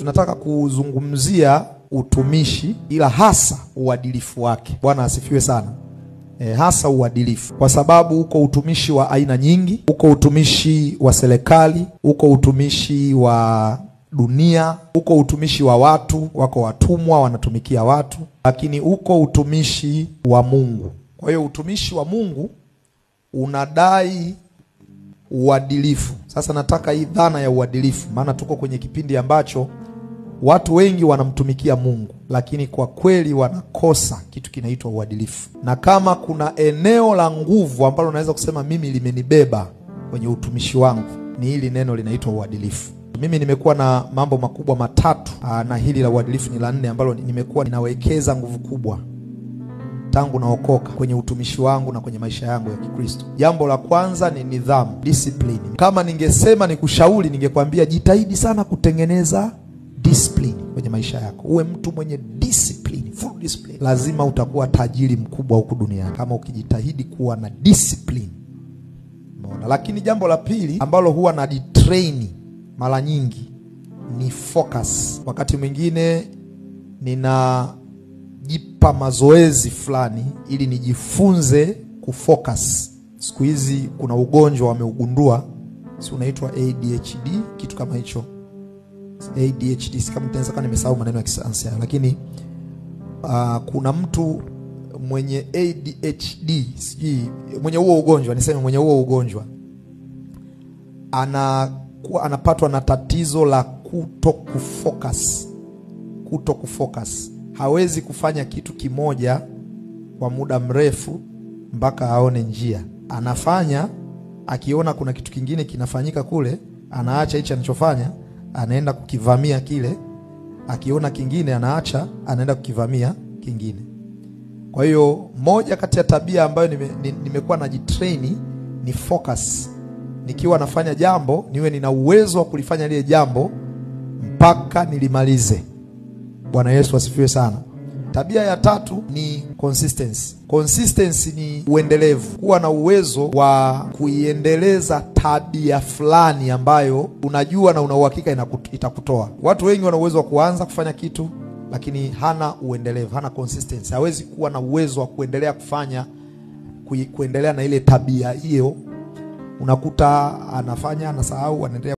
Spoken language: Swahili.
Tunataka kuzungumzia utumishi, ila hasa uadilifu wake. Bwana asifiwe sana. Hasa uadilifu, kwa sababu uko utumishi wa aina nyingi. Uko utumishi wa serikali, uko utumishi wa dunia, uko utumishi wa watu, wako watumwa wanatumikia watu, lakini uko utumishi wa Mungu. Kwa hiyo utumishi wa Mungu unadai uadilifu. Sasa nataka hii dhana ya uadilifu, maana tuko kwenye kipindi ambacho watu wengi wanamtumikia Mungu, lakini kwa kweli wanakosa kitu kinaitwa uadilifu. Na kama kuna eneo la nguvu ambalo naweza kusema mimi limenibeba kwenye utumishi wangu, ni hili neno linaitwa uadilifu. Mimi nimekuwa na mambo makubwa matatu, na hili la uadilifu ni la nne ambalo nimekuwa ninawekeza nguvu kubwa tangu naokoka kwenye utumishi wangu na kwenye maisha yangu ya Kikristo. Jambo la kwanza ni nidhamu, discipline. Kama ningesema nikushauri, ningekwambia jitahidi sana kutengeneza discipline kwenye maisha yako. Uwe mtu mwenye discipline, full discipline. Lazima utakuwa tajiri mkubwa huku duniani kama ukijitahidi kuwa na discipline. Umeona? Lakini jambo la pili ambalo huwa na train mara nyingi ni focus. Wakati mwingine ninajipa mazoezi fulani ili nijifunze kufocus. Siku hizi kuna ugonjwa wameugundua, si unaitwa ADHD, kitu kama hicho. ADHD, si kama nitaanza kama nimesahau maneno ya kisayansi, lakini kuna mtu mwenye ADHD, sijui mwenye huo ugonjwa, niseme mwenye huo ugonjwa anapatwa na tatizo la kutokufocus. Kutokufocus. Hawezi kufanya kitu kimoja kwa muda mrefu mpaka aone njia. Anafanya, akiona kuna kitu kingine kinafanyika kule, anaacha hicho anachofanya, anaenda kukivamia kile. Akiona kingine anaacha, anaenda kukivamia kingine. Kwa hiyo moja kati ya tabia ambayo nimekuwa najitrain ni focus. Nikiwa nafanya jambo, niwe nina uwezo wa kulifanya lile jambo mpaka nilimalize. Bwana Yesu asifiwe sana. Tabia ya tatu ni consistency. Consistency ni uendelevu. Kuwa na uwezo wa kuiendeleza tabia fulani ambayo unajua na una uhakika itakutoa. Watu wengi wana uwezo wa kuanza kufanya kitu, lakini hana uendelevu, hana consistency. Hawezi kuwa na uwezo wa kuendelea kufanya, kuendelea na ile tabia hiyo. Unakuta anafanya, anasahau, anaendelea.